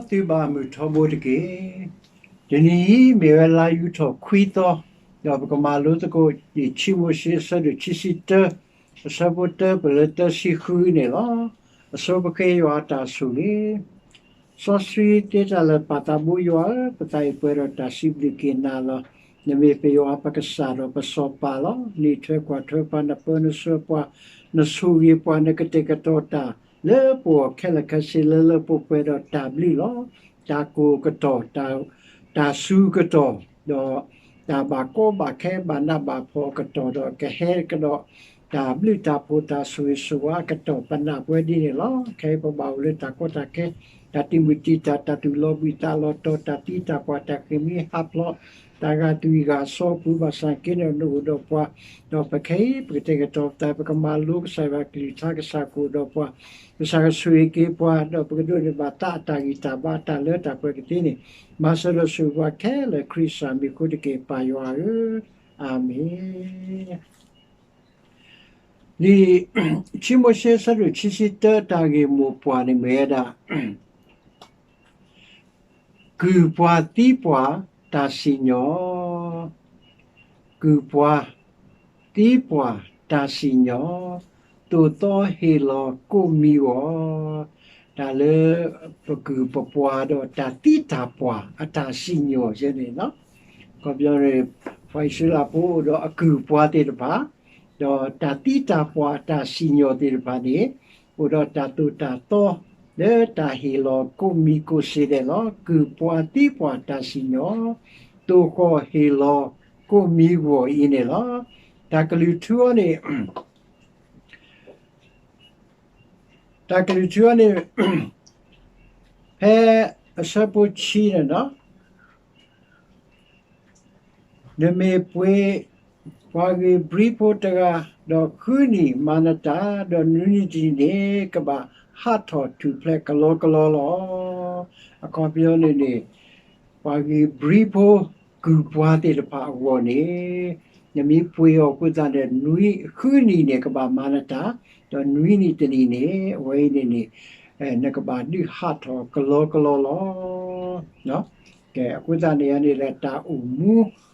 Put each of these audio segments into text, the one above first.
သုဘၣ်မုၢ်ထီဘိတက့ၢ်. တနံၤအံၤမ့ၢ်ဝဲလါယူၤထီၣ်ခွံသီ, ဒီးပကမၤလိသကိး ခံမိၤၡ့ အဆၢဒိၣ်ခံဆံတၢ, အဆၢဖိတၢ ပလၢသၢဆံဃုန့ၣ်လီၤ. အဆိပဃ့ယွၤအတၢ်ဆိၣ်ဂ့ၤ. စီဆှံသ့တၢ်လၢာ် ပၢ်သးဘိယွၤဧၢ, ပသးအံၤပှဲၤဒီးတၢ်စံးဘျုးက့ၤနၤလီၤ. နမ့ၢ်ပယွၤပကစၢ်ဒီးပစီၤပၤလီၤ. နအံးထွဲကွၢ်ထွဲပှၤ, နပၢနဆှၢပှၤ, နဆိၣ်ဂ့ၤပှၤ, နကတဲာ်ကတီၤတၢ်လၢပဂီၢ်ခဲလၢာ်ခဲဆ့ လၢလၢပှဲၤပှဲၤဒီးတၢ်ဘျုးလီၤ. တၢ်ကိၢ်ကတီၢ်, တၢ်စူၤကတီၢ်, ဒီးတၢ်ဘၣ်ကီဘၣ်ခဲ ဘၣ်နးဘၣ်ဖှီၣ်အကတီၢ်ဒီး ကဟဲကဒီး တၢ်ဘျုးတၢ်ဖှိၣ် တၢ်ဆိၣ်ဂ့ၤဆိၣ်ဝါအကတီၢ် ပနာ်ပဝဲဒ်န့ၣ်လီၤ. ခဲအံၤပဘၣ်အိၣ်လၢတၢ်ကီတၢ်ခဲ, တၢ်တံာ်မုၢ်တံာ်တာ်, တၢ်တူၢ်လိာ်ဘှံးသးလီၤတီၤ, တၢ်သံတၢ်ပှၢ်, တၢ်ဃ့ၢ်မှံဟးဖျိး, တၢ်ဂာ်သွံၣ်ဂာ်စီပူၤ ဘၣ်ဆၣ်က့န့ၣ် နအိၣ်ဒီးပှၤ, ဒီးပခဲအံၤ ပကတဲာ်ကတီၤပသး ပကမၤလိကစၢ်ယွၤကလုၢ်ကထါ ကစၢ်ကအိၣ်ဒီးပှၤ, ကစၢ်ကဆိၣ်ဂ့ၤက့ၤပှၤ, ဒီးပကဒိးန့ၢ်ဘၣ်သးအတၢ်ဂံၢ်တၢ်ဘါ တၢ်လၢတၢ်ပှဲၤကသ့န့ၣ်, မၤစၢၤဒီးဆိၣ်ဂ့ၤပှၤခဲလၢာ် ခရံာ်ကစၢ်မံၤအဃိတက့ၢ် ပၢ်ယွၤဧၢ, အၤမ့ၣ်. လံာ် ခံမိၤၡ့ အဆၢဒိၣ်ခံဆံတၢ တၢ်ဂ့ၢ်မိၢ်ပှၢ်န့ၣ်မ့ၢ်ဝဲဒၣ် ကုၢ်ပှၤသံပှၢ်တၢ်စံၣ်ညီၣ်, ကုၢ်ပှၤသံပှၢ်တၢ်စံၣ်ညီၣ်, သိၣ်သီဟ့ၣ်လီၤကိးမံၤဂီၢ်, တၢ်လၢပကုၢ်ပပှၤဒီးတၢ်သံတၢ်ပှၢ်အတၢ်စံၣ်ညီၣ်ယဲန့ၣ်လီၤ. အခီပညီန့ၣ် ပှၤအံၣ်စရ့လးဖိအိၣ်ဒီးအကုၢ်ပှၤသ့ၣ်တဖၣ်, ဒီးတၢ်သံတၢ်ပှၢ်အတၢ်စံၣ်ညီၣ်သ့ၣ်တဖၣ်န့ၣ် အိၣ်ဒီးတၢ်သိၣ်တၢ်သီ လၢတၢ်ဟ့ၣ်လီၤကိးမံၤကိးစ့ဒဲးလီၤ. ကုၢ်ပှၤသံပှၢ်တၢ်စံၣ်ညီၣ်, သိၣ်ဃီၣ်ဟ့ၣ်လီၤကိးမံၤဂီၢ်အံၤန့ၣ်လီၤ. တၢ်ကလုၢ်ထူအီၤန့ၣ် တၢ်ကလုၢ်ထူအီၤန့ၣ် ဖဲအဆၢဖိဆံန့ၣ်လီၤ. နမ့ၢ်ပှ့ၤပှၤဂ့ၤဘြံဖိတဂၤ, ဒီးဃုနံၣ်မၤနတၢ်, ဒီးနွံနံၣ်တနံၣ်န့ၣ် ကဘၣ်ဟးထီၣ်ထူၣ်ဖျဲးကလီကလီလီၤ. အခီပညီန့ၣ်န့ၣ် ပှၤဂ့ၤဘြံဖိ ကုၢ်ပှၤသ့ၣ်တဖၣ်အဂီၢ်န့ၣ် နမ့ၢ်ပှ့ၤအီၤအဃိသတးန့ၣ် နွံ ဃုနံၣ်န့ၣ် ကဘၣ်မၤနတၢ်, ဒီးနွံနံၣ်တနံၣ်န့ၣ် အဝဲအံၤန့ၣ်န့ၣ် နကဘၣ်ဒုးဟးထီၣ်ကလီကလီလီၤ. ကဲ အဃိသတးန့ၣ်န့ၣ်ဒီး တၢ်အိၣ်မူ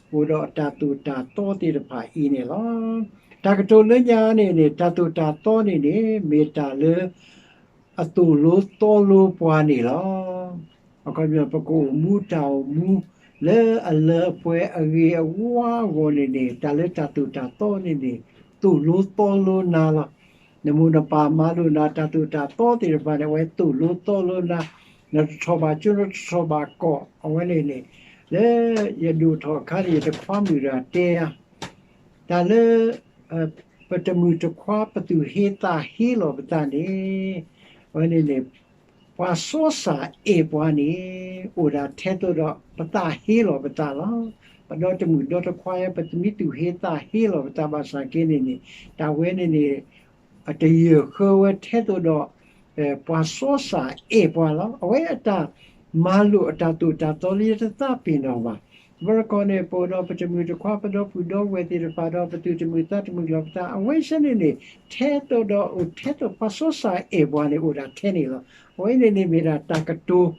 အိၣ်ဒီးတၢ်သိၣ်တၢ်သီသ့ၣ်တဖၣ်အံၤန့ၣ်လီၤ. တၢ်ကတိၤလၢညါန့ၣ်န့ၣ် တၢ်သိၣ်တၢ်သီန့ၣ်န့ၣ် မ့ၢ်တၢ်လၢ အသိၣ်လိသီလိပှၤန့ၣ်လီၤ. အခီပညီ ပကအိၣ်မူတၢ်အိၣ်မူ လၢအလၢအပှဲၤအဂ့ၤအဝါအဂီၢ်န့ၣ်န့ၣ် တၢ်လၢတၢ်သိၣ်တၢ်သီန့ၣ်န့ၣ် သိၣ်လိသီလိနၤလီၤ. နမိၢ်နပၢ်မၤလိာ်နၤ တၢ်သိၣ်တၢ်သီသ့ၣ်တဖၣ်န့ၣ် အဝဲသိၣ်လိသီလိနၤ, နတထီၣ်ဘၣ်ကၠိ နတထီၣ်ဘၣ်ကီၢ် အဝဲန့ၣ်န့ၣ် လၢယဒိၣ်ထီၣ်အခါန့ၣ် ယတခွါမုၣ်တဂၤတဲယၤ တၢ်လၢ ပတမုၢ်တခွါ ပသူၣ်ဟ့သးဟ့လီၤပသးန့ၣ် အဝဲန့ၣ်န့ၣ် ပှၤစီစၢ်အဲၣ်ပှၤန့ၣ် အိၣ်ဒၣ်ထဲသိးဒီးပသးဟ့လီၤပသးလီၤ. ပဒီတမုၢ်ဒီတခွါ ပသမံသူၣ်ဟ့သးဟ့လီၤပသးဘၣ်ဆၣ်က့န့ၣ်န့ၣ် တၢ်ဝဲန့ၣ်န့ၣ် အတယၢၢ်ဃၢဝဲထဲသိးဒီး ပှၤစီစၢ်အဲၣ်ပှၤလီၤ. အဝဲအတၢ်မၤလိာ်အတၢ်သိၣ်တၢ်သီလၢယတသးပ့ၤနီၣ်ဘၣ်. တဘျီတခီၣ်န့ၣ် ပအိၣ်ဒီးပတမုၢ်တခွါ ပဒီပုၢ်ဒီဝဲၢ်သ့ၣ်တဖၣ်ဒီး ပသူၣ်တမုာ်သးတမုာ်လီၤပသး အဝဲဆၢန့ၣ်န့ၣ် ထဲသိးဒီးအိၣ်ထဲသိး ပှၤစီစၢ်အဲၣ်ပှၤန့ၣ် အိၣ်ဒၣ်ထဲန့ၣ်လီၤ. အဝဲန့ၣ်န့ၣ်မ့ၢ်ဒၣ်တၢ်ကတိၤ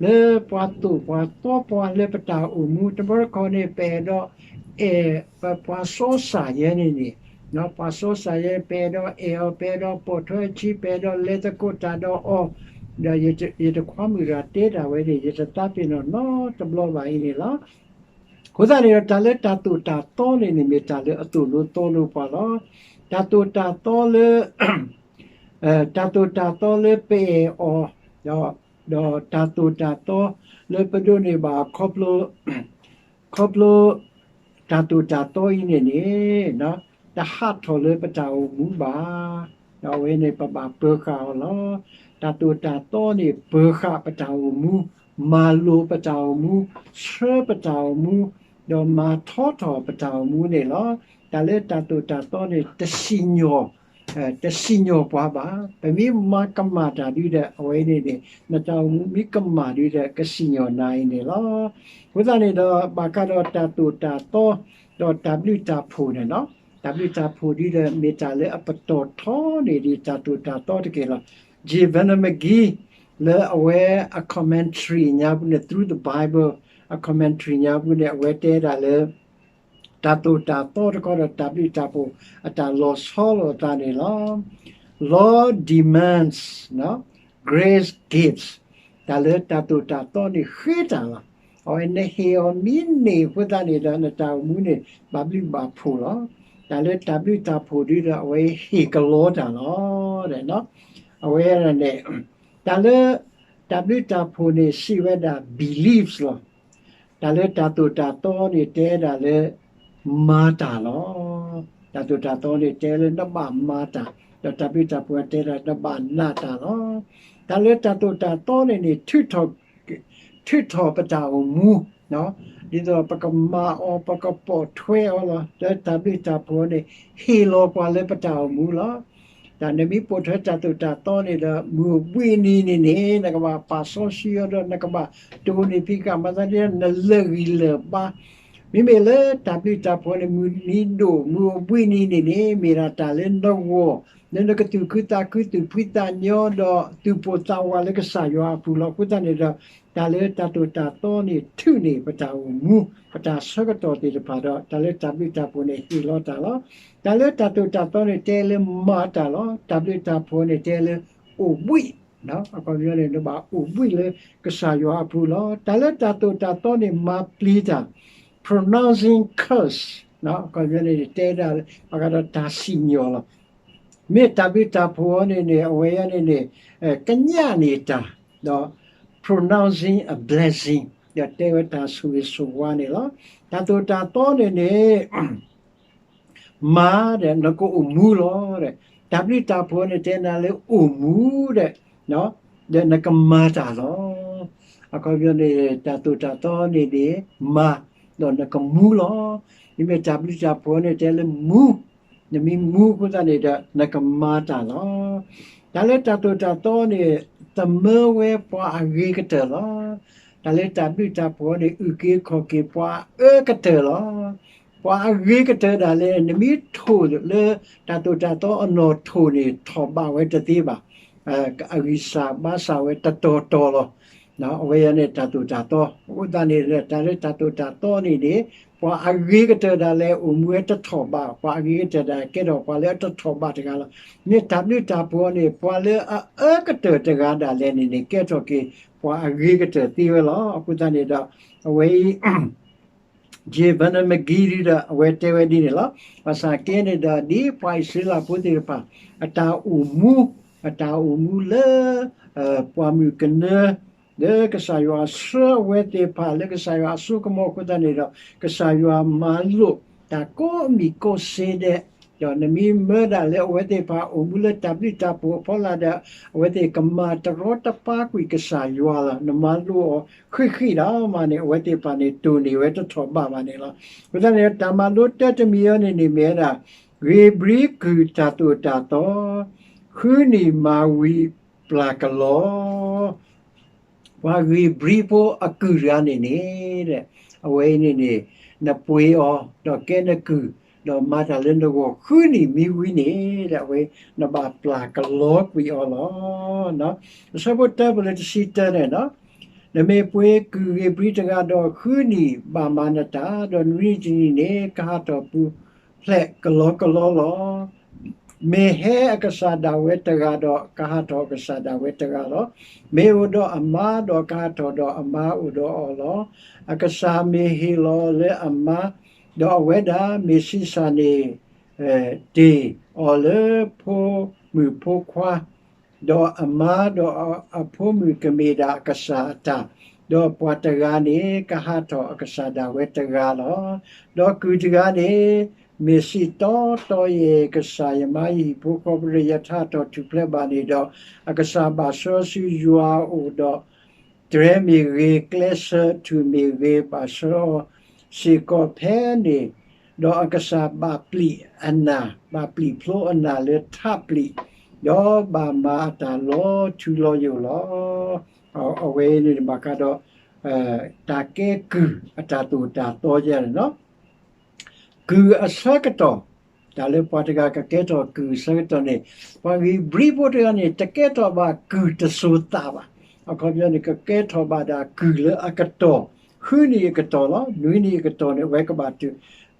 လၢပှၤသိၣ်ပှၤသီပှၤလၢပတၢ်အိၣ်မူ တဘျီတခီၣ်န့ၣ် ပအဲၣ်ဒိးအဲၣ် ပှၤစီစၢ်ယဲန့ၣ်န့ၣ် ပှၤစီစၢ်ယဲ ပအဲၣ်ဒိးအဲၣ်အီၤ ပအဲၣ်ဒိးပိာ်ထွဲအခံ ပအဲၣ်ဒိးလဲၤသကိးတၢ်ဒီးအီၤ ဒီးယတခွါမုၣ်တဂၤတဲတၢ်ဝဲန့ၣ် ယတသးပ့ၤနီၣ်နီတဘျီဘၣ်အံၤန့ၣ်လီၤ. အဃိသတးန့ၣ်ဒီး တၢ်လၢတၢ်သိၣ်တၢ်သီန့ၣ်န့ၣ် မ့ၢ်တၢ်လၢအသိၣ်လိသီလိပှၤလီၤ. တၢ်သိၣ်တၢ်သီလၢ တၢ်သိၣ်တၢ်သီလၢပအဲၣ်အီၤ ဒီးတၢ်သိၣ်တၢ်သီလၢပဒိးန့ၢ်ဘၣ် ခီဖျိ ခီဖျိ တၢ်သိၣ်တၢ်သီအံၤန့ၣ်န့ၣ် တဟးထီၣ်လၢပတၢ်အိၣ်မူဘၣ်. ဒီးအဝဲန့ၣ် ပဘၣ်ပၢၤဃာ်အီၤလီၤ. တၢ်သိၣ်တၢ်သီန့ၣ် ပၢၤဃာ်ပတၢ်အိၣ်မူ, မၤလိာ်ပတၢ်အိၣ်မူ, ဆှၢပတၢ်အိၣ်မူ, ဒီးမၤထီထီၣ်ပတၢ်အိၣ်မူန့ၣ်လီၤ. တၢ်လၢတၢ်သိၣ်တၢ်သီန့ၣ် တစံၣ်ညီၣ် တစံၣ်ညီၣ်ပှၤဘၣ်. ပမ့ၢ်မၤကမၣ်တၢ်ဒုဒီး အဝဲအံၤန့ၣ်န့ၣ် နတၢ်အိၣ်မူမ့ၢ်ကမၣ်ဒုဒီး ကစံၣ်ညီၣ်နၤအံၤန့ၣ်လီၤ. အဃိသတးန့ၣ်ဒီး ဘၣ်ဃးဒီးတၢ်သိၣ်တၢ်သီ ဒီးတၢ်ဘျုးတၢ်ဖှိၣ်န့ၣ်လီၤ. တၢ်ဘျုးတၢ်ဖှိၣ်ဒုဒီး မ့ၢ်တၢ်လၢအပတီၢ်ထီန့ၢ်ဒံးတၢ်သိၣ်တၢ်သီတက့ၢ်လီၤ. J Vernon McGee လၢအဝဲအ commentary ညါပူၤန့ၣ် Through the Bible အ commentary ညါပူၤန့ၣ် အဝဲတဲဒၣ်လၢ တၢ်သိၣ်တၢ်သီတခီဒီး တၢ်ဘျုးတၢ်ဖှိၣ်အတၢ်လီၤဆီလိာ်အသးန့ၣ်လီၤ. Law demands, grace gives. တၢ်လၢတၢ်သိၣ်တၢ်သီန့ၣ်ဃ့တၢ်လီၤ. အဝဲနဟ့ၣ်အီၤမ့ၢ်န့ၢ်အဃိသတးန့ၣ်ဒီး နတၢ်အိၣ်မူန့ၣ် ဘၣ်ဘျုးဘၣ်ဖှိၣ်လီၤ. တၢ်လၢတၢ်ဘျုးတၢ်ဖှိၣ်ဒ်ဒီး အဝဲဟ့ၣ်ကလီတၢ်လီၤ. အဝဲန့ၣ် တၢ်လၢတၢ်ဘျုးတၢ်ဖှိၣ်န့ၣ် စံးဝဲဒၣ် beliefs လီၤ. တၢ်လၢတၢ်သိၣ်တၢ်သီန့ၣ် တဲဒၣ်လၢ မၤတၢ်လီၤ. တၢ်သိၣ်တၢ်သီန့ၣ် တဲလၢနဘၣ်မၤတၢ်, ဒီးတၢ်ဘျုးတၢ်ဖှိၣ်တဲဒၣ်နဘၣ်နာ်တၢ်လီၤ. တၢ်လၢတၢ်သိၣ်တၢ်သီန့ၣ်န့ၣ် ထုးထီၣ်ပတၢ်အိၣ်မူ, ဒ်သိးပကမၤအီၤ ပကပိာ်ထွဲအီၤလီၤ. လၢတၢ်ဘျုးတၢ်ဖှိၣ်န့ၣ် ဟ့ၣ်လီၤပှၤလၢပတၢ်အိၣ်မူလီၤ. တၢ်နမ့ၢ်ပိာ်ထွဲတၢ်သိၣ်တၢ်သီန့ၣ်ဒီး မုၢ်အိၣ်ဘှံးနံၤန့ၣ်န့ၣ် နကဘၣ်ပာ်စီဆှံအီၤဒီး နကဘၣ်တိၢ်န့ၢ်ဖံးဃာ်မၤသးဒ်နလၢာ်ဂံၢ်လၢာ်ဘါ မ့မ့ၢ်လၢတၢ်ဘျုးတၢ်ဖှိၣ်န့ၣ် မုၢ်နံၤဒိၣ် မုၢ်အိၣ်ဘှံးနံၤန့ၣ်န့ၣ် မ့ၢ်ဒၣ်တၢ်လၢနဂီၢ် လၢနကသူၣ်ခုသးခု သူၣ်ဖှံသးညီဒီး သူၣ်ပိၢ်သးဝးလၢကစၢ်ယွၤအပူၤလီၤ. အဃိသတးန့ၣ်ဒီး တၢ်လၢတၢ်သိၣ်တၢ်သီန့ၣ် ထုးန့ၢ်ပတၢ်အိၣ်မူ ပတၢ်ဆၢကတီၢ်သ့ၣ်တဖၣ်ဒီး တၢ်လၢတၢ်ဘျုးတၢ်ဖှိၣ်န့ၣ် ဟ့ၣ်လီၤတၢ်လီၤ. တၢ်လၢတၢ်သိၣ်တၢ်သီန့ၣ် တဲလၢမၤတၢ်လီၤ. တၢ်ဘျုးတၢ်ဖှိၣ်န့ၣ် တဲလၢအိၣ်ဘှံး အခီပညီန့ၣ် နဘၣ်အိၣ်ဘှံးလၢကစၢ်ယွၤအပူၤလီၤ. တၢ်လၢတၢ်သိၣ်တၢ်သီန့ၣ် မၤပျံၤတၢ် pronouncing curse အခီပညီန့ၣ် တဲဒၣ် ပှၤကဒီးတၢ်စံၣ်ညီၣ်လီၤ. မ့ၢ်တၢ်ဘျုးတၢ်ဖှိၣ်အီၤန့ၣ်န့ၣ် အဝဲအံၤန့ၣ်န့ၣ် ကညးန့ၢ်တၢ် ဒီး pronouncing a blessing ဒီးတဲဝဲတၢ်ဆိၣ်ဂ့ၤဆိၣ်ဝါန့ၣ်လီၤ. တၢ်သိၣ်တၢ်သီန့ၣ်န့ၣ် မၤဒီးနကအိၣ်မူလီၤ. တၢ်ဘျုးတၢ်ဖှိၣ်န့ၣ် တဲနၤလၢအိၣ်မူဒီး ဒီးနကမၤတၢ်လီၤ. အခီပညီန့ၣ် တၢ်သိၣ်တၢ်သီန့ၣ်န့ၣ် မၤ ဒီးနကမူလီၤ. မ့မ့ၢ်တၢ်ဘျုးတၢ်ဖှိၣ်န့ၣ် တဲလၢမူ, နမ့ၢ်မူအဃိသတးန့ၣ်ဒီး နကမၤတၢ်လီၤ. တၢ်လၢတၢ်သိၣ်တၢ်သီန့ၣ် သမၢဝဲပှၤအဂ့ၤကတၢၢ်လီၤ. တၢ်လၢတၢ်ဘျုးတၢ်ဖှိၣ်န့ၣ် အုၣ်က့ၤခီၣ်က့ၤပှၤအအၢကတၢၢ်လီၤ. ပှၤအဂ့ၤကတၢၢ်ဒၣ်လဲာ် နမ့ၢ်ထိၣ်လၢတၢ်သိၣ်တၢ်သီအနီၢ်ထိၣ်န့ၣ် ထီၣ်ဘးဝဲတသ့ဘၣ်. အဂံၢ်စၢ်ဘါစၢ်ဝဲတတီၤတီၤလီၤ. အဝဲအံၤန့ၣ် တၢ်သိၣ်တၢ်သီ အဃိသတးန့ၣ် တၢ်လၢတၢ်သိၣ်တၢ်သီန့ၣ်န့ၣ် ပှၤအဂ့ၤကတၢၢ်ဒၣ်လဲာ် အိၣ်မူဝဲတထီၣ်ဘး, ပှၤအဂ့ၤကတၢၢ်ဒၣ် ကဲထီၣ်ပှၤလၢအတထီၣ်ဘးတဂၤလီၤ. မ့ၢ်တၢ်ဘျုးတၢ်ဖှိၣ်န့ၣ် ပှၤလၢအအၢကတၢၢ်တဂၤဒၣ်လဲာ်န့ၣ်န့ၣ် ကဲထီၣ်က့ၤ ပှၤအဂ့ၤကတၢၢ်သ့ဝဲလီၤ. အဃိသတးန့ၣ်ဒီး အဝဲအံၤ J Vernon McGee ဒီး အဝဲတဲဝဲဒ်န့ၣ်လီၤ. ဘၣ်ဆၣ်ကဲန့ၣ်ဒီး ဒ်ပှၤအံၣ်စရ့လးဖိသ့ၣ်တဖၣ် အတၢ်အိၣ်မူ, အတၢ်အိၣ်မူလၢ ပှၢ်မုၢ်ကနၢ လၢကစၢ်ယွၤဆှၢအဝဲသ့ၣ်တဖၣ် လၢကစၢ်ယွၤအစိကမီၤအဃိသတးန့ၣ်ဒီး ကစၢ်ယွၤမၤလိာ်တၢ်ကိးမံၤကိးစ့ဒဲး, ဒီးနမ့ၢ်မၢဒၣ်လၢအဝဲသ့ၣ်တဖၣ်အိၣ်မူလၢတၢ်ဘျုးတၢ်ဖှိၣ်အဖီလာ်ဒီး အဝဲသ့ၣ်ကမၤတရီတပါကွံာ်ကစၢ်ယွၤလီၤ. နမၤလိအီၤဃံးဃံးဒၣ်မးန့ၣ် အဝဲသ့ၣ်တဖၣ်န့ၣ် တိၢ်န့ၢ်ဝဲတထီၣ်ဘးဘၣ်န့ၣ်လီၤ. အဃိသတးန့ၣ် တၢ်မၤလိတၢတမံၤအံၤန့ၣ်န့ၣ် မ့ၢ်ဝဲဒၣ် ဂ့ၤဘြံကုၢ်တၢ်သိၣ်တၢ်သီ, ဃုနံၣ်မၤဝံၤပျၢ်ကလီ ပှၤဂ့ၤဘြံဖိအကုၢ်တဂၤန့ၣ်န့ၣ် အဝဲအံၤန့ၣ်န့ၣ် နပှ့ၤအီၤ ဒီးကဲနကုၢ်, ဒီးမၤတၢ်လၢနဂီၢ်ဃုနံၣ်မ့ၢ်ဝံၤန့ၣ် အဝဲနဘၣ်ပျၢ်ကလီကွံာ်အီၤလီၤ. အဆၢဖိတၢပလၢတဆံတၢန့ၣ် နမ့ၢ်ပှ့ၤကုၢ်ဂ့ၤဘြံတဂၤဒီးဃုနံၣ်ဘၣ်မၤနတၢ်, ဒီးနွံနံၣ်တနံၣ်န့ၣ် ကဟးထီၣ်ပူၤဖျဲးကလီကလီလီၤ. မ့ၢ်ဟဲအကစၢ်ဒၣ်ဝဲတဂၤဒီး ကဟးထီၣ်အကစၢ်ဒၣ်ဝဲတဂၤလီၤ. မ့ၢ်အိၣ်ဒီးအမါဒီးကဟးထီၣ်ဒီးအမါအိၣ်ဒီးအီၤလီၤ. အကစၢ်မ့ၢ်ဟ့ၣ်လီၤလၢအမါ, ဒီးအဝဲဒၣ်မ့ၢ်ဆံးစၢ်န့ၣ် တ့ၢ်အီၤလၢဖိမုၣ်ဖိခွါ, ဒီးအမါဒီးအဖိမုၣ်ကမ့ၢ်ဒၣ်အကစၢ်အတၢ်, ဒီးပှၤတဂၤန့ၣ် ကဟးထီၣ်အကစၢ်ဒၣ်ဝဲတဂၤလီၤ. ဒီးကုၢ်တဂၤန့ၣ် မ့ၢ်စံးတီတီယဲၢ် ကစၢ်ယမါယဟံၣ်ဖိဃီဖိဒီး ယထးထီၣ်ထူၣ်ဖျဲးဘၣ်န့ၣ်ဒီး အကစၢ်ဘၣ်ဆှၢဆူယွၤအအိၣ်ဒီး တြဲၤမ့ၢ်ဂ့ၤ, ကျဲဆၢထူၣ်မ့ၢ်ဂ့ၤ, ဘၣ်ဆှၢအီၤစ့ၢ်ကီးဖဲန့ၣ်, ဒီးအကစၢ်ဘၣ်ပျံၤအနၢ်, ဘၣ်ပျံၤဖျိအနၢ်လၢထးပျံၤ, ဒီးဘၣ်မၤအတၢ်လီၤထူလီၤယိာ်လီၤ. အဝဲန့ၣ်ဘၣ်ဃးဒီး တၢ်ကဲကုၢ်အတၢ်သိၣ်တၢ်သီယဲန့ၣ်လီၤ. ကုၢ်အဆၢကတီၢ်, တၢ်လၢပှၤတဂၤကကဲထီၣ်ကုၢ်အဆၢကတီၢ်န့ၣ် ပှၤဂ့ၤဘြံဖိတဂၤန့ၣ် တကဲထီၣ်ဘၣ်ကုၢ်တစိၤသးဘၣ်. အခီပညီန့ၣ် ကကဲထီၣ်ဘၣ်ဒၣ်ကုၢ်လၢအကတီၢ်, ဃုနံၣ်အကတီၢ်လီၤ. နွံနံၣ်အကတီၢ်န့ၣ် အဝဲကဘၣ်တုၤ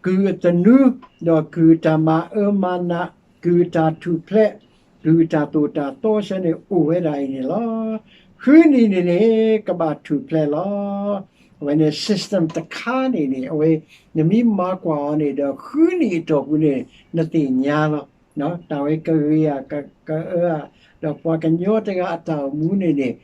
ကုၢ်အသနူ, ဒီးကုၢ်တၢ်မၤအၢမၤနး, ကုၢ်တၢ်ထူၣ်ဖျဲး, ကုၢ်တၢ်သိၣ်တၢ်သီစဲန့ၣ်အိၣ်ဝဲဒၣ်အံၤန့ၣ်လီၤ. ဃုနံၣ်န့ၣ်န့ၣ် ကဘၣ်ထူၣ်ဖျဲးလီၤ. အဝဲန့ၣ် system တခါန့ၣ်န့ၣ် အဝဲ နမ့ၢ်မၤကွၢ်အီၤန့ၣ်ဒီး ဃုနံၣ်အတီၢ်ပူၤန့ၣ် နသ့ၣ်ညါလီၤ. တၢ်ဝဲကဂ့ၤဧါ က ကအၢဧါ, ဒီးပှၤကညီတဂၤအတၢ်အိၣ်မူန့ၣ်န့ၣ်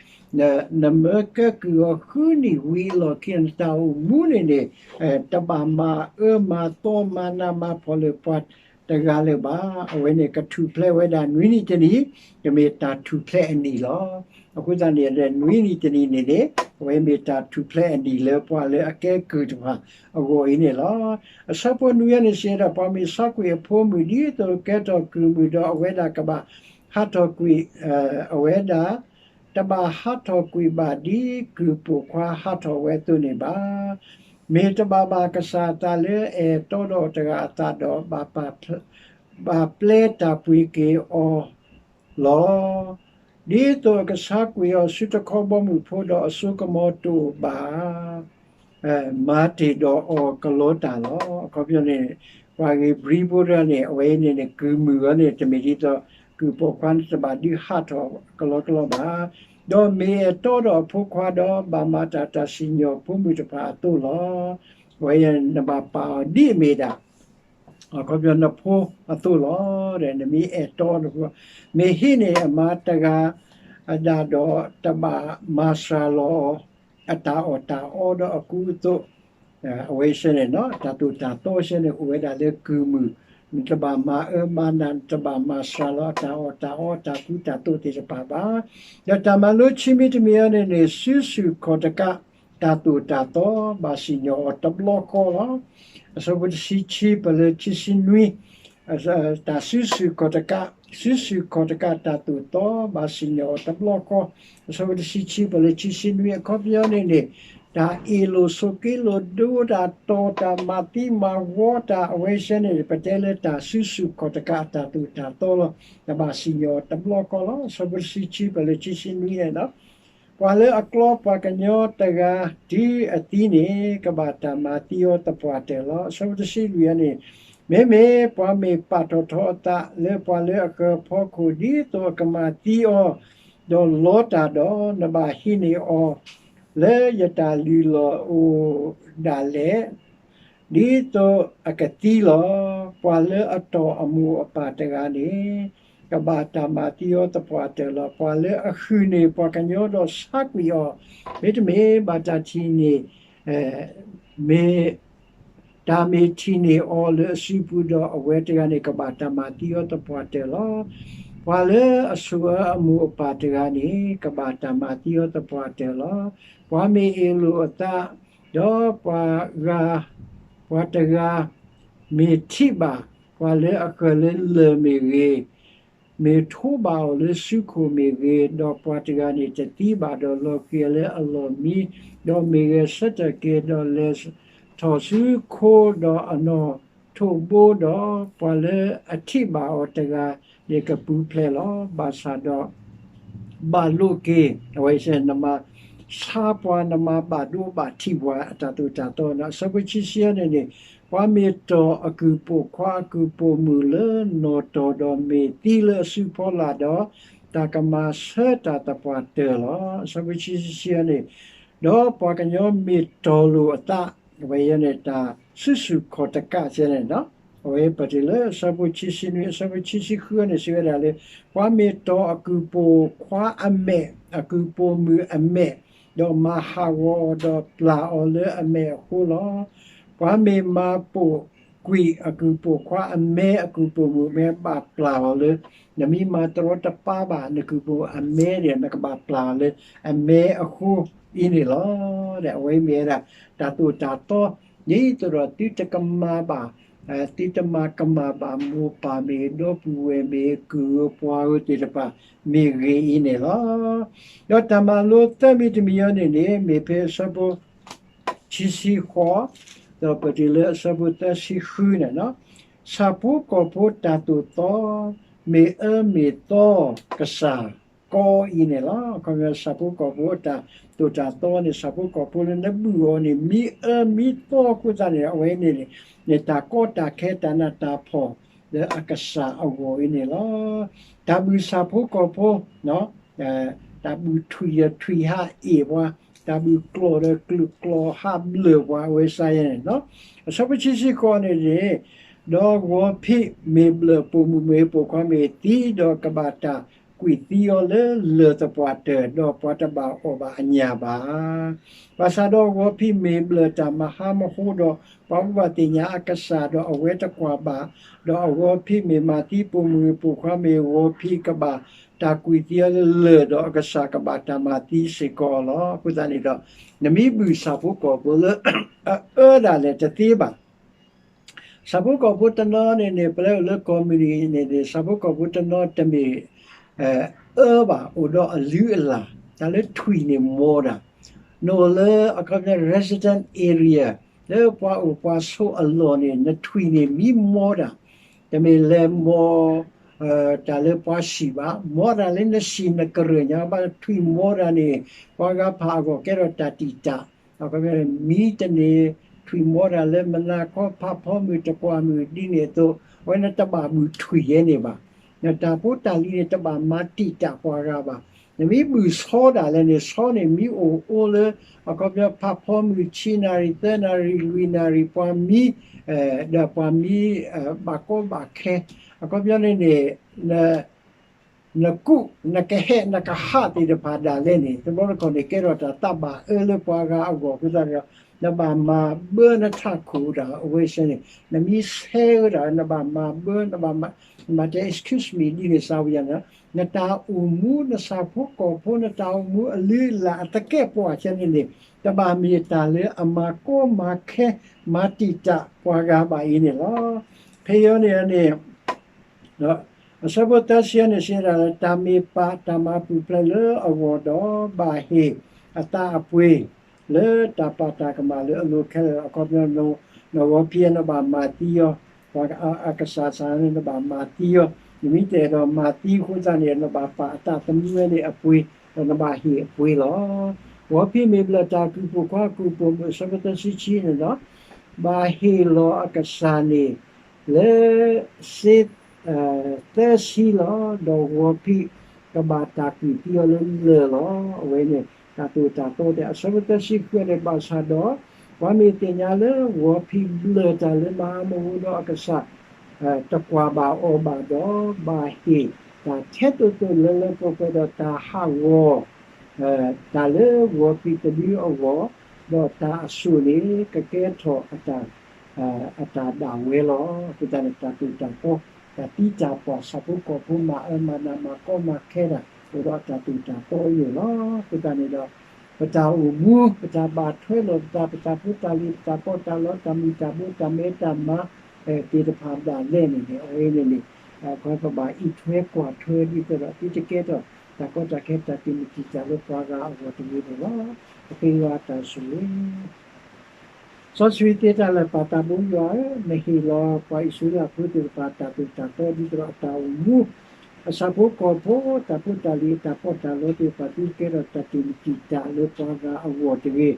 နမၢကဲကုၢ်အီၤဃုနံၣ်ဝံၤအလီၢ်ခံ နတၢ်အိၣ်မူန့ၣ်န့ၣ် တဘၣ်မၤအၢမၤသီမၤနးမၤဖှီၣ်လၢပှၤတဂၤလၢၤဘၣ်. အဝဲန့ၣ်ကထူၣ်ဖျဲးဝဲဒၣ်နွံနံၣ်တနံၣ်, ကမ့ၢ်တၢ်ထူၣ်ဖျဲးအနံၣ်လီၤ. အဃိသတးန့ၣ် နွံနံၣ်တနံၣ်န့ၣ်န့ၣ် အဝဲမ့ၢ်တၢ်ထူၣ်ဖျဲးအနံၣ်လၢပှၤလၢအကဲကုၢ်တဖၣ်အဂီၢ်အံၤန့ၣ်လီၤ. အဆၢဖိနွံအံၤန့ၣ်စံးဝဲဒၣ် ပှၤမ့ၢ်ဆါကွံာ်အဖိမုၣ် ဒ်သိးကဲထီၣ်ကုၢ်မုၣ်ဒီး အဝဲဒၣ်ကဘၣ်ဟးထီၣ်ကွံာ်, အဝဲဒၣ် တဘၣ်ဟးထီၣ်ကွံာ်ဘၣ်ဒ်ကုၢ်ပိာ်ခွါဟးထီၣ်ဝဲအသိးန့ၣ်ဘၣ်. မ့ၢ်တဘၣ်ဘၣ်ကစၢ်အသးလၢအအဲၣ်တီဒီးတဂၤအသးဒီး ဘၣ်ပျဲတၢ်ပှ့ၤက့ၤအီၤလီၤ. ဒ်သိးအကဆါကွံာ်အီၤဆူတခီဘီမုၢ်ဖိဒီးအစိကမီၤတအိၣ်ဘၣ် မၤတ့ၢ်ဒီးအီၤကလီတၢ်လီၤ. အခီပညီန့ၣ် ပှၤဂ့ၤဘြံဘိတဂၤန့ၣ် အဝဲအံၤန့ၣ်န့ၣ် ကုၢ်မုၣ်အီၤန့ၣ် တမ့ၢ်ဒ်သိး ကုၢ်ပိာ်ခွါန့ၣ်တဘၣ်ဒုးဟးထီၣ်ကလီကလီဘၣ်. ဒီးမ့ၢ်အဲၣ်တီဒီးအဖိခွါဒီး ဘၣ်မၤတၢ်တၢ်စံၣ်ညီၣ်ဖိမုၣ်တဖၣ်အသိးလီၤ. အဝဲအံၤနဘၣ်ပာ်အီၤဒ်အမ့ၢ်ဒၣ် အခီပညီနဖိအသိးလီၤ. နမ့ၢ်အဲၣ်တီနဖိ, မ့ၢ်ဟံးန့ၢ်အမါတဂၤဒၣ်ဒီး တဘၣ်မၤစှၤလီၤအီၤ အတၢ်အီၣ်တၢ်အီဒီးအကူအသိး, အဝဲစဲန့ၣ် တၢ်သိၣ်တၢ်သီစဲန့ၣ် အိၣ်ဝဲဒၣ်လၢကုၢ်မုၣ်, နတဘၣ်မၤအၢမၤနး, နတဘၣ်မၤစှၤလီၤအတၢ်အီၣ်တၢ်အီတၢ်ကူတၢ်သိးသ့ၣ်တဖၣ်ဘၣ်. ဒီးတၢ်မၤလိခံမံၤတမံၤအံၤန့ၣ်န့ၣ် စုဆူၣ်ခီၣ်တကး တၢ်သိၣ်တၢ်သီ ဘၣ်စံၣ်ညီၣ်အီၤတဘျီဃီလီၤ. အဆၢဖိတဆံခံ ပလၢခံဆံနွံ, တၢ်စုဆူၣ်ခီၣ်တကး, စုဆူၣ်ခီၣ်တကးတၢ်သိၣ်သီ ဘၣ်စံၣ်ညီၣ်အီၤတဘျီဃီ, အဆၢဖိတဆံခံ ပလၢခံဆံနွံ အခီပညီန့ၣ်န့ၣ် တၢ်အ့ၣ်လိာ်ဆိးက့လိာ်ဒိတၢ်တီၤတၢ်မၤသံမၤဝီတၢ် အဝဲစဲန့ၣ် ပတဲလၢတၢ်စုဆူၣ်ခီၣ်တကးအတၢ်သိၣ်တၢ်သီလီၤ. တၢ်ဘၣ်စံၣ်ညီၣ်အီၤတဘျီဃီလီၤ. အဆၢဖိတဆံခံ ပလၢခံဆံနွံန့ၣ် ပှၤလၢအကျီပှၤကညီတဂၤတုၤအသံန့ၣ် ကဘၣ်တၢ်မၤသံအီၤသပှၢ်တၢၢ်လီၤ. အဆၢဖိတဆံလွံၢ်အံၤန့ၣ်, မ့မ့ၢ်ပှၤမ့ၢ်ပာ်ထီၣ်ထီအသးလၢပှၤလၢအဃၢၤအဖီခိၣ် ဒ်သိးအကမၤသံအီၤ ဒီးလီတၢ်ဒီး နဘၣ်ဟံးန့ၢ်အီၤ လၢယတၢ်လုၢ်လီၢ်အိၣ်ဒၣ်လဲာ် ဒ်သိးအကသံလီၤ. ပှၤလၢအတီၢ်အမိၢ်အပၢ်တဂၤန့ၣ် ကဘၣ်တၢ်မၤသံအီၤသပှၢ်တၢၢ်လီၤ. ပှၤလၢအဟုၣ်န့ၢ်ပှၤကညီဒီးဆါကွံာ်အီၤ, မ့တမ့ၢ်ဘၣ်တၢ်ထံၣ်န့ၢ်, မ့ၢ် တၢ်မ့ၢ်ထံၣ်န့ၢ်အီၤလၢအစုပူၤဒီး အဝဲတဂၤန့ၣ် ကဘၣ်တၢ်မၤသံအီၤသပှၢ်တၢၢ်လီၤ. ပှၤလၢအဆိၣ်အၢအမိၢ်အပၢ်တဂၤန့ၣ် ကဘၣ်တၢ်မၤသံအီၤသပှၢ်တၢၢ်လီၤ. ပှၤမ့ၢ်အ့ၣ်လိာ်အသး ဒီးပှၤဂၤ, ပှၤတဂၤမ့ၢ်ထံၣ်ဘၣ် ပှၤလၢအဃၢၤလၢလၢၢ်မ့ၢ်ဂ့ၤ, မ့ၢ်ထိးဘၣ်အီၤလၢစုခိၣ်မ့ၢ်ဂ့ၤ, ဒီးပှၤတဂၤန့ၣ်တသံဘၣ်ဒီး လီၤဃံၤလၢအလီၢ်မံ, ဒီးမ့ၢ်ဂဲၤဆၢထၢၣ်က့ၤဒီး လဲၤထီၣ်ဆူခိဒီးအနီၢ်ထိးဘိဒီး ပှၤလၢအထံၣ်ဘၣ်အီၤတဂၤန့ၣ်ကပူၤဖျဲးလီၤ. ဘၣ်ဆၣ်ဒီး ဘၣ်လိးက့ၤ, အဝဲစဲ နမၤဆါပှၤ နမၤဘၣ်ဒိဘၣ်ထံးပှၤအတၢ်သိၣ်တၢ်သီန့ၣ် အဆၢဖိခံဆံန့ၣ်န့ၣ်, ပှၤမ့ၢ်တီၢ်အကုၢ်ပိာ်ခွါအကုၢ်ပိာ်မုၣ်လၢနီၢ်တီၢ်ဒီးမ့ၢ်သံလၢအစုဖီလာ်ဒီး တၢ်ကမၤဆၢတၢ်သပှၢ်တၢၢ်လီၤ. အဆၢဖိခံဆံခံန့ၣ်, ဒီးပှၤကညီမ့ၢ်တီၢ်လိာ်အသး, အဝဲန့ၣ်တၢ်စုဆူၣ်ခီၣ်တကးစဲန့ၣ် အဝဲပတုၤလၢအဆၢဖိခံဆံနွံ အဆၢဖိခံဆံဃုန့ၣ် စံးဝဲဒၣ်လၢ ပှၤမ့ၢ်တီၢ်အကုၢ်ပိာ်ခွါအမဲာ်, အကုၢ်ပိာ်မုၣ်အမဲာ်, ဒီးမၤဟးဂီၤအီၤဒီးပျၢ်အီၤလၢအမဲာ်အဃိလီၤ. ပှၤမ့ၢ်မၤပိာ်ကွံာ်အကုၢ်ပိာ်ခွါအမဲာ်, အကုၢ်ပိာ်မုၣ်အမဲာ် ဘၣ်ပျၢ်အီၤလၢ, နမ့ၢ်မၤတရီတပါဘၣ် နကုၢ်ပိာ်မုၣ်အမဲာ်ဒီး နကဘၣ်ပျၢ်အီၤလၢအမဲာ်အဃိအံၤန့ၣ်လီၤ. အဝဲမ့ၢ်ဝဲဒၣ် တၢ်သိၣ်တၢ်သီ ဒ်သိးဒီးသုတကမၤဘၣ်, သုတမၤကမၣ်ဘၣ်မိၢ်ပၢ်မ့ၢ်ဂ့ၤ ဒီပုၢ်ဝဲၢ်မ့ၢ်ဂ့ၤ ကုၢ်ဧိၤပှၤဧိၤသ့ၣ်တဖၣ်မ့ၢ်ဂ့ၤအံၤန့ၣ်လီၤ. ဒီးတၢ်မၤလိသၢမံၤတမံၤအံၤန့ၣ်န့ၣ် မ့ၢ်ဖဲအဆၢဖိခံဆံဃိး, ဒီးပတုၤလၢအဆၢဖိသၢဆံဃုန့ၣ်, ဆၣ်ဖိကီၢ်ဖိတၢ်သိၣ်သီ, မ့ၢ်အၢမ့ၢ်သီကစၢ် ကီအံၤန့ၣ်လီၤ. အခီပညီ ဆၣ်ဖိကီၢ်ဖိအတၢ်သိၣ်တၢ်သီန့ၣ် ဆၣ်ဖိကီၢ်ဖိလၢနဘုၣ်အီၤန့ၣ် မံအၢမံသီအဃိသတးန့ၣ် အဝဲန့ၣ်န့ၣ် နတၢ်ကီတၢ်ခဲတၢ်နးတၢ်ဖှီၣ်လၢအကစၢ်အဂီၢ်အံၤန့ၣ်လီၤ. တၢ်ဘုၣ်ဆၣ်ဖိကီၢ်ဖိ တၢ်ဘုၣ်ထွံၣ်ဒီးထွံၣ်ဟးအ့ၣ်ပှၤ, တၢ်ဘုၣ်ကျီၢ်ဒီးကျၢၣ်ကျီၢ်ဟးဘျၢၣ်ပှၤ အဝဲစ့ၢ်ယဲန့ၣ်လီၤ. အဆၢဖိခံဆံဃိးန့ၣ်န့ၣ် ဒီးဂီၤဖံးမ့ၢ်ဘျၢၣ်ပိာ်မုၣ်မ့ၢ်ပိာ်ခွါမ့ၢ်သံ ဒီးကဘၣ်တၢ်ကွံာ်သံအီၤလၢလၢၢ်သပှၢ်တၢၢ်, ဒီးပှၤတဘၣ်အီၣ်ဘၣ်အညၣ်ဘၣ်. ဘၣ်ဆၣ်ဒီးဂီၤဖံးမ့ၢ်ဘျၢၣ်တၢ်မၤဟးမဟိဒီး ပှၤဘၣ်သ့ၣ်ညါအကစၢ် ဒီးအဝဲတကွၢ်ဘၣ်, ဒီးအဂီၤဖံးမ့ၢ်မၤသံပိာ်မုၣ်မ့ၢ်ပိာ်ခွါမ့ၢ် ဂီၤဖံးကဘၣ်တၢ်ကွံာ်သံအီၤလၢလၢၢ် ဒီးအကစၢ်ကဘၣ်တၢ်မၤသံစ့ၢ်ကီးလီၤ. အဃိသတးန့ၣ်ဒီး နမ့ၢ်ဘုၣ်ဆၣ်ဖိကီၢ်ဖိလၢ အအၢဒၣ်လဲာ်တသ့ဘၣ်. ဆၣ်ဖိကီၢ်ဖိတနီၤန့ၣ်န့ၣ် ပလဲၤအိၣ်လၢကီၢ်မုၢ်နံၤန့ၣ်န့ၣ် ဆၣ်ဖိကီၢ်ဖိတနီၤတမ့ၢ် အၢဘၣ် အိၣ်ဒီးအလုၢ်အလၢ်, တၢ်လၢထွံၣ်န့ၣ်မီတၢ်, နအိၣ်လၢအခီပညီ resident area လၢပှၤအိၣ်ပှၤဆိးအလီၢ်န့ၣ် နထွံၣ်န့ၣ်မံမီတၢ်, တမ့ၢ်လဲၤမီ တၢ်လၢပှၤစံၣ်ဘၣ်, မီတၢ်လၢနစံၣ်နကရၢၢ်ညါဘၣ်, ထွံၣ်မီတၢ်န့ၣ် ပှၤဂၤဖးအဂီၢ်ကဲထီၣ်တၢ်တံာ်တာ်, အခီပညီ မံတန့ၢ် ထွံၣ်မီတၢ်လၢမုၢ်နၤခီ ဖးဖီမုၢ်တကွၢ်မုၢ်ဒ်န့ၣ်အသိး အဝဲန့ၣ်တဘၣ်ဘုၣ်ထွံၣ်ယဲန့ၣ်ဘၣ်. နတၢ်ဖိတၢ်လံၤန့ၣ် တဘၣ်မၤတံာ်တာ်ပှၤဂၤဘၣ်. နမ့ၢ်ဘုၣ်ဆီဒၣ်လဲာ်န့ၣ် ဆီန့ၣ်မံအိၣ်အိၣ်လၢ အခီပညီ ဖးဖီမုၢ်ဆံနၣ်ရံၣ် သၢနၣ်ရံၣ် လွံၢ်နၣ်ရံၣ် ပှၤမံ ဒီးပှၤမံ ဘၣ်ကီဘၣ်ခဲ, အခီပညီန့ၣ်န့ၣ် နကူး နကဟဲ နကဟးသ့ၣ်တဖၣ်ဒၣ်လဲာ်န့ၣ် တဘျီတခီၣ်န့ၣ် ကဲထီၣ်တၢ်သးဘၣ်အၢလၢပှၤဂၤအဂီၢ်အဃိသတးဒီး နဘၣ်မၤဘၢနထးခိၣ်တၢ်အဝဲစ့ၢ်န့ၣ် နမ့ၢ်ဆဲးဝဲဒၣ် နဘၣ်မၤဘၢ နဘၣ်မၤတဲ excuse me ဒ်န့ၣ် စၢ်ဝံယၤန့ၣ် နတၢ်အိၣ်မူ နဆၣ်ဖိကီၢ်ဖိ နတၢ်အိၣ်မူအလုၢ်အလၢ်အသကဲးပဝးစ့ၢ်န့ၣ်န့ၣ် တဘၣ်မ့ၢ်တၢ်လၢအမၤကီမၤခဲ မၤတံာ်တာ်ပှၤဂၤဘၣ်အံၤန့ၣ်လီၤ. ဖဲအံၤန့ၣ်န့ၣ် အဆၢဖိသၢဆံန့ၣ် စံးဒၣ်လၢ တၢ်မ့ၢ်ပာ်တၢ်မၤပူၤဖျဲးလၢအဂီၢ်ဒီး ဘၣ်ဟ့ၣ်အသးအပှ့ၤ လၢတၢ်ပာ်တၢ်ကမၣ်လၢအလိၤခဲလၢာ် အခီပညီ နဂီၤဖံး နဘၣ်မၤသံအီၤ, ပှၤအကစၢ်စ့ၢ်န့ၣ် နဘၣ်မၤသံအီၤ, နမ့ၢ်တအဲၣ်ဒိးမၤသံအဃိသတးန့ၣ် နဘၣ်ပာ်အသးသမူဝဲန့ၣ်အပှ့ၤ, ဒီးနဘၣ်ဟ့ၣ်အပှ့ၤလီၤ. ဂီၤဖံးမ့ၢ်ဘျၢၣ်တၢ်ကွံာ်ပိာ်ခွါကွံာ်ပိာ်မုၣ် အဆၢဖိသၢဆံခံန့ၣ်ဒီး ဘၣ်ဟ့ၣ်လီၤအကစၢ်န့ၣ် လၢ စ့ သၢဆံလီၤ. ဒီးဂီၤဖံးကဘၣ်တၢ်ကွံာ်သံအီၤလၢလၢၢ်လီၤ. အဝဲန့ၣ် တၢ်သိၣ်တၢ်သီတဲ အဆၢဖိသၢဆံဃုန့ၣ် ဘၣ်ဆၣ်ဒီး ပှၤမ့ၢ်သ့ၣ်ညါလၢဂီၤဖံးဘျၢၣ်တၢ်လၢမၤဟးမဟိဒီးအကစၢ် တကွၢ်ဘၣ်အီၤဘၣ်ဒီး ဘၣ်ဟ့ၣ်တၢ်ထဲသိးသိးလၢလၢပှဲၤပှဲၤဒီးတၢ်ဟးဂီၤ တၢ်လၢဂီၤဖံးတဒုအဂီၢ်, ဒီးတၢ်အစိၣ်န့ၣ် ကကဲထီၣ်အတၢ် အတၢ်ဒၣ်ဝဲလီၤ. အဃိသတးန့ၣ် တၢ်သိၣ်တၢ်သီ တၢ်သံတၢ်ပှၢ် ဆၣ်ဖိကီၢ်ဖိမၤအၢမၤနးမၤကီမၤခဲတၢ် အိၣ်ဒီးတၢ်သိၣ်တၢ်သီအံၤန့ၣ်လီၤ. အဃိသတးန့ၣ်ဒီး ပတၢ်အိၣ်မူ ပတၢ်ဘၣ်ထွဲလိာ်ပသး ပတၢ်ဖိတၢ်လံၤ ပတၢ်ပီးတၢ်လီ တၢ်မုၢ်တၢ်ဘိ တၢ်မဲတၢ်မါ သ့ၣ်တဖၣ်ဒၣ်လဲာ်န့ၣ်န့ၣ် အဝဲန့ၣ်န့ၣ် ပဘၣ်အံးထွဲကွၢ်ထွဲဒ်သိးဒီး သုတကဲထီၣ် တၢ်ကီတၢ်ခဲ တၢ်တံာ်မုၢ်တံာ်တာ်လၢပှၤဂၤအဂီၢ်တဂ့ၤန့ၣ်လီၤ. ပဃ့ယွၤအတၢ်ဆိၣ်ဂ့ၤ စီဆှံသ့တၢ်လၢာ် ပၢ်သးဘိယွၤဧၢ, နဟ့ၣ်လီၤပှၤအံၣ်စရ့လးဖိသ့ၣ်တဖၣ် တၢ်သိၣ်တၢ်သီဒ်သိးဒီးအတၢ်အိၣ်မူ အဆၣ်ဖိကီၢ်ဖိ တၢ်ဖိတၢ်လံၤ အတၢ်ပီးတၢ်လီသ့ၣ်တဖၣ် သုတကဲထီၣ်တၢ်တံာ်မုၢ်တံာ်တာ်လၢပှၤဂၤအဂီၢ်တဂ့ၤ, ဒီး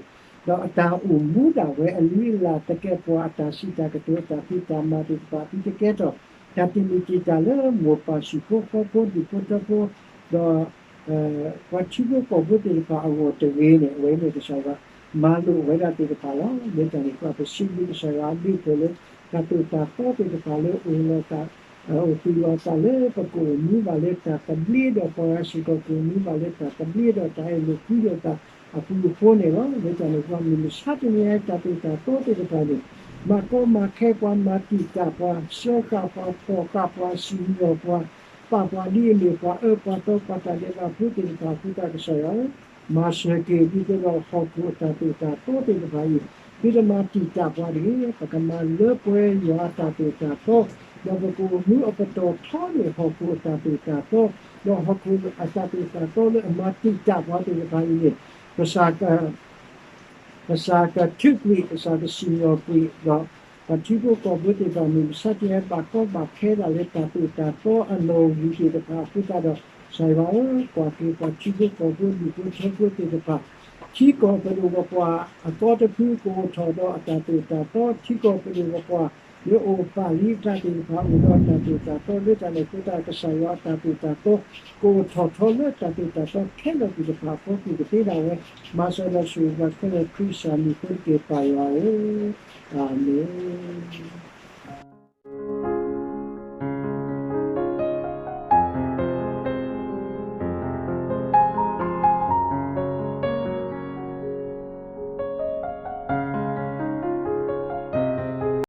အတၢ်အိၣ်မူဒၣ်ဝဲအလုၢ်အလၢ်သကဲးပဝး အတၢ်စံးတၢ်ကတိၤ အတၢ်ဖံးတၢ်မၤသ့ၣ်တဖၣ် သုတကဲထီၣ် တၢ်တံာ်မုၢ်တံာ်တာ်လၢမိၢ်ပၢ်ဆံးဖိဃီဖိဒူၣ်ဖိထၢဖိ ဒီး ပှၤထံဖိကီၢ်ဖိသ့ၣ်တဖၣ်အဂီၢ်တဂ့ၤန့ၣ် အဝဲန့ၣ်ကစၢ်ယွၤ မၤလိာ်ဝဲဒၣ်သ့ၣ်တဖၣ်လီၤ. လၢတၢ်န့ၣ်အဃိ ပစံးဘျုးကစၢ်ယွၤအဘျုးအဖှိၣ်လၢ တၢ်သိၣ်တၢ်သီသ့ၣ်တဖၣ်လၢအိၣ်လီၤသး အိၣ်သူၣ်လီၤသးလၢပကအိၣ်မူဘၣ်လၢတၢ်သဘျ့ဒီး ပှၤဂၤစ့ၢ်ကီးကအိၣ်မူဘၣ်လၢတၢ်သဘျ့ဒီးတၢ်အဲၣ်လိာ်ကွံလိာ်သးအပူၤအဃိန့ၣ်လီၤ. လၢတၢ်န့ၣ်အဃိ မုၢ်မဆါတနံၤအံၤ တၢ်သိၣ်တၢ်သီသ့ၣ်တဖၣ်န့ၣ် မၤကီမၤခဲပှၤ မၤတံာ်တာ်ပှၤ စၢဃာ်ပှၤ ဖီၣ်ဃာ်ပှၤ စံၣ်ညီၣ်ပှၤ ပာ်ပှၤဒ်အမ့ၢ်ပှၤအၢပှၤသီ ပှၤတၢ်ဒဲးဘးဖိသ့ၣ်တဖၣ်အဃိသတး ကစၢ်ယွၤဧၢ, မၤစၢၤက့ၤဒ်သိးဒီးဟီၣ်ခိၣ်အတၢ်သိၣ်တၢ်သီသ့ၣ်တဖၣ်အံၤ သုတမၤတံာ်တာ်ပှၤတဂ့ၤ, ပကမၤလၢပှဲၤယွၤအတၢ်သိၣ်တၢ်သီ, ဒီးပကအိၣ်မူအပတီၢ်ထီန့ၢ်ဟီၣ်ခိၣ်အတၢ်သိၣ်တၢ်သီ, ဒီးဟီၣ်ခိၣ်အတၢ်သိၣ်တၢ်သီလၢအမၤတံာ်တာ်ပှၤသ့ၣ်တဖၣ်အံၤန့ၣ် ကစၢ် ကစၢ်ကထုးကွံာ် ကစၢ်ကစံၣ်ညီၣ်ကွံာ်ဒီး ပှၤထံဖိကီၢ်ဖိသ့ၣ်တဖၣ် မုၢ်မဆါတနံၤအံၤ ဘၣ်ကီဘၣ်ခဲဒၣ်လၢတၢ်သိၣ်တၢ်သီအနီၣ်ဂံၢ်သ့ၣ်တဖၣ်အဃိသတးဒီး ကစၢ်ယွၤဧၢ, ကွၢ်က့ၤပှၤထံဖိကီၢ်ဖိ ဒူၣ်ဖိထၢဖိသ့ၣ်တဖၣ်, ထံကီၢ်ပဒိၣ်ပပှၢ်အသီတဖု ကအိၣ်ထီၣ်ဒီးအတၢ်သိၣ်တၢ်သီ, ထံကီၢ်ပဒိၣ်ပပှၢ် လၢအအိၣ်ပာ်လံအသးသ့ၣ်တဖၣ် အိၣ်ဒီးအတၢ်သိၣ်တၢ်သီ, လၢတၢ်န့ၣ်အဃိသတး ကစၢ်ယွၤအတၢ်သိၣ်တၢ်သီ ကအိၣ်ထီၣ်ထီလၢတၢ်သိၣ်တၢ်သီခဲလၢာ်သ့ၣ်တဖၣ်အဖီခိၣ်ကသ့ဒၣ်ဝဲ, မၤစၢၤဒီးဆိၣ်ဂ့ၤပှၤခဲလၢာ် ခရံာ်ကစၢ်မံၤအဃိတက့ၢ် ပၢ်ယွၤဧၢ, အၤမ့ၣ်.